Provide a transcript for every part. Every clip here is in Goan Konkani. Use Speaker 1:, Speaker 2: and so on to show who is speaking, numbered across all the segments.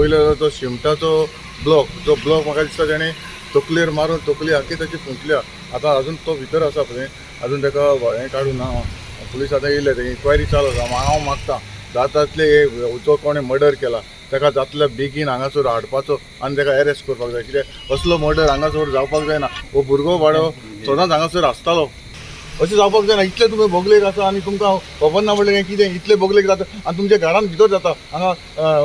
Speaker 1: पयलो तो शिमटाचो ब्लॉक, जो ब्लॉक म्हाका दिसता तेणें तकलेर मारून तकली आख्खी ताची फुटल्या. आतां अजून तो भितर आसा पळय, अजून ताका हें काडूं ना. पुलीस आतां येयले, ते इन्क्वायरी चालू आसा. हांव मागता, जाता तितले जो कोणें मर्डर केला ताका जातल्या बेगीन हांगासर हाडपाचो आनी ताका एरेस्ट करपाक जाय. कित्याक असलो मर्डर हांगासर जावपाक जायना. हो भुरगो बाडो सदांच हांगासर आसतालो, अशें जावपाक जायना. इतले तुमी बोगलेक आसा आनी तुमकां खबर ना म्हणलें हें कितें? इतले बोगलेक जाता आनी तुमच्या घरान भितर जाता, हांगा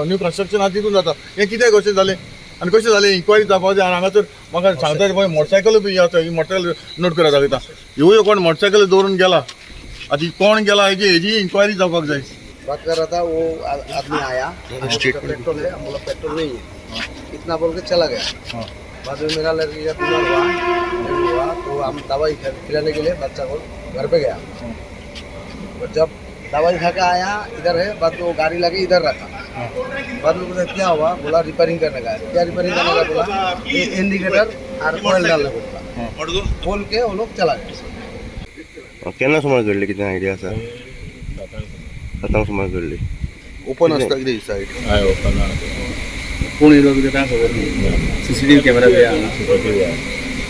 Speaker 1: न्यू कन्स्ट्रक्शन आहा तितून जाता, हें कित्याक अशें जालें आनी कशें जालें? इन्क्वायरी जावपाक जाय. आनी हांगासर म्हाका सांगता पळय, मोटरसायकल बी आसा, ही मोटरसायकल नोट करा, दाखयता. ह्यो कोण मोटरसायकल दवरून गेला, आतां कोण गेला हेजी इन्क्वायरी जावपाक जाय.
Speaker 2: बात कर रहा था, वो आदमी आया, उसका पेट्रोल है? हम बोला, पेट्रोल नहीं है. इतना बोल के चला गया. बाद में मेरा लड़की का बीमार हुआ, डेंगू हुआ, तो हम दवाई खिलाने के लिए बच्चा को घर पे गया और जब दवाई खा के आया, इधर है, बाद में वो गाड़ी लगी, इधर रखा. बाद में बोला, क्या हुआ? बोला, रिपेयरिंग करने का है. क्या रिपेयरिंग करने का? बोला, ये इंडिकेटर और ऑयल डालने को बोला. बोल के वो लोग चला गया.
Speaker 3: केन्ना सुमार घडली? कितें आयडिया आसा? 7 सुमार घडली.
Speaker 4: ओपन आसता कितें ही सायड?
Speaker 5: हय, ओपन.
Speaker 4: कोण येयलो कितें कांय खबर न्ही. सीसीटीव्ही कॅमेरा बी आहा?
Speaker 5: सीसीटीव्ही.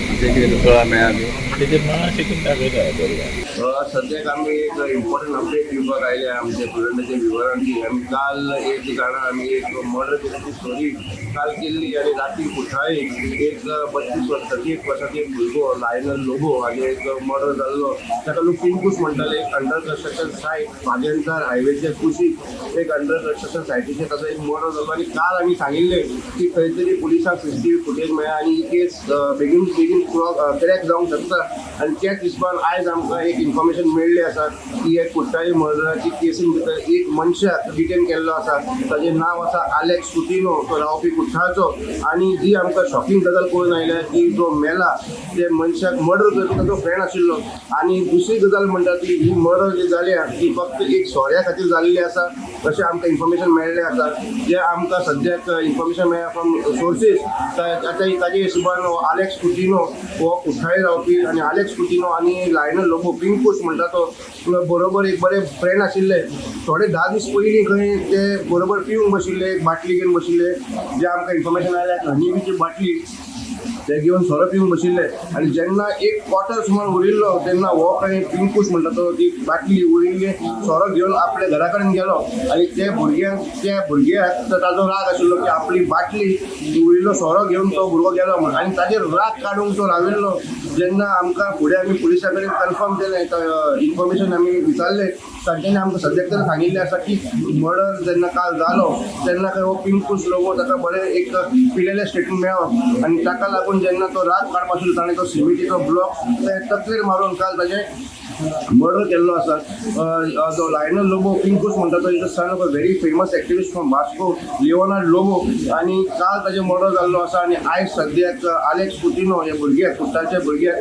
Speaker 4: म्हणजे कितें कळा मेळ्ळा बी?
Speaker 5: तेजेर मातशें कितें दाखयता भुरग्यांक.
Speaker 3: सद्याक आमी एक इम्पॉर्टंट अपडेट दिवपाक आयल्या आमच्या प्रुडंटाच्या विवरण की आमी काल एक जाणा आमी एक मर्डर केसीची स्टोरी काल केल्ली आनी राती कुठ्ठाळी एक 32 वर्सां, 38 वर्साचो एक भुरगो लायनल लोबो आनी एक मर्डर जाल्लो. ताका लोक पिंकूस म्हणटाले. एक अंडर कन्स्ट्रक्शन सायट, वाजेंकार हायवेच्या कुशीक एक अंडर कन्स्ट्रक्शन सायटीचेर ताचो एक मर्डर जाल्लो. आनी काल आमी सांगिल्लें की खंय तरी पुलिसांक सीसीटीव्ही फुटेज मेळ्ळ्या आनी ही केस बेगीन बेगीन क्रॅक जावंक शकता. आनी त्याच हिशोबान आयज आमकां एक इन्फॉर्मेशन मेळ्ळी आसा की एक कुठ्ठाळी मर्डराची केसीन भितर एक मनशाक डिटेन केल्लो आसा. ताजें नांव आसा आलेक्स कुतिनो. तो रावपी कुठ्ठाळचो. आनी जी आमकां शॉकिंग गजाल कळून आयल्या की जो मेला ते मनशाक मर्डर करपी ताचो फ्रेंड आशिल्लो. आनी दुसरी गजाल म्हणटा ती ही मर्डर जी जाल्या ती फक्त एक सोऱ्या खातीर जाल्ली आसा अशें आमकां इन्फॉर्मेशन मेळ्ळें आसा. जे आमकां सद्याक इन्फॉर्मेशन मेळ्ळ्या फ्रॉम सोर्सीस, ताजे हिशोबान हो आलेक्स कुतिनो हो कुठ्ठाळी रावपी आनी आलेक्स कुतिनो आनी लायनल लोबो, पिंकूस म्हणटा तो, बरोबर एक बरे फ्रेंड आशिल्ले. थोडे 10 दीस पयलीं खंय ते बरोबर पिवंक बशिल्ले, एक बाटली घेवन बशिल्ले. जे आमकां इन्फॉर्मेशन आयल्या, हनीबीची बाटली ते घेवन सोरो पिवंक बशिल्ले आनी जेन्ना एक क्वॉर्टर सुमार उरिल्लो तेन्ना हो खंय पिंकूस म्हणटा तो ती बाटली उरिल्ली सोरो घेवन आपल्या घरा कडेन गेलो. आनी ते भुरग्यांक, त्या भुरग्याक ताजो राग आशिल्लो की आपली बाटली, उरिल्लो सोरो घेवन तो भुरगो गेलो म्हूण आनी ताजेर राग काडूंक तो राविल्लो. जेन्ना आमकां फुडें आमी पुलिसा कडेन कन्फर्म केलें, इन्फॉर्मेशन आमी विचारलें, तांच्यांनी आमकां सद्याक तर सांगिल्लें आसा की मर्डर जेन्ना काल जालो तेन्ना खंय हो पिंकूस लोबो ताका बरें एक पिलेलें स्टेटमेंट मेळ्ळो आनी ताका लागून जेन्ना तो राग काडपा आशिल्लो, ताणें तो सिमिटीचो ब्लॉक ते तकलेर मारून काल ताजें मर्डर केल्लो आसा. जो लायनल लोबो, पिंकूस म्हणटा तो, is a son of a very famous activist from Vasco, Leonard Lobo. आनी काल ताजें मर्डर जाल्लो आसा. आनी आयज सद्याक आलेक्स कुतिनो हे भुरग्याक, कुठ्ठाळच्या भुरग्याक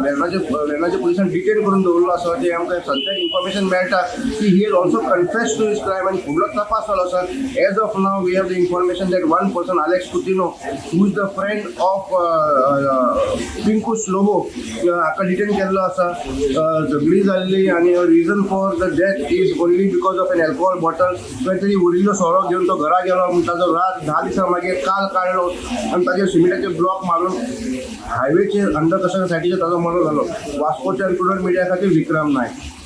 Speaker 3: वेर्णाच्या पुलिसान डिटेन करून दवरलो आसा. ते आमकां सद्याक इन्फॉर्मेशन मेळटा की he has also confess to his crime आनी फुडलो तपास चालू आसा. As of now, we have the information that one person, Alex Coutinho, who is the friend of Pinkus Lobo, हाका डिटेन केल्लो आसा. झगडी जाल्ली आनी reason for the death is only because of an alcohol bottle. खंय तरी उरिल्लो सोरो घेवन तो घरा गेलो म्हूण ताजो राग 10 दिसां मागीर काल काडलो आनी ताजेर सिमिटाचे ब्लॉक मारून हायवेचेर अंडर कन्स्ट्रक्शन सायटीचेर ताजो मर्डर जालो. वास्कोच्या प्रुडंट मिडिया खातीर विक्रम नायक.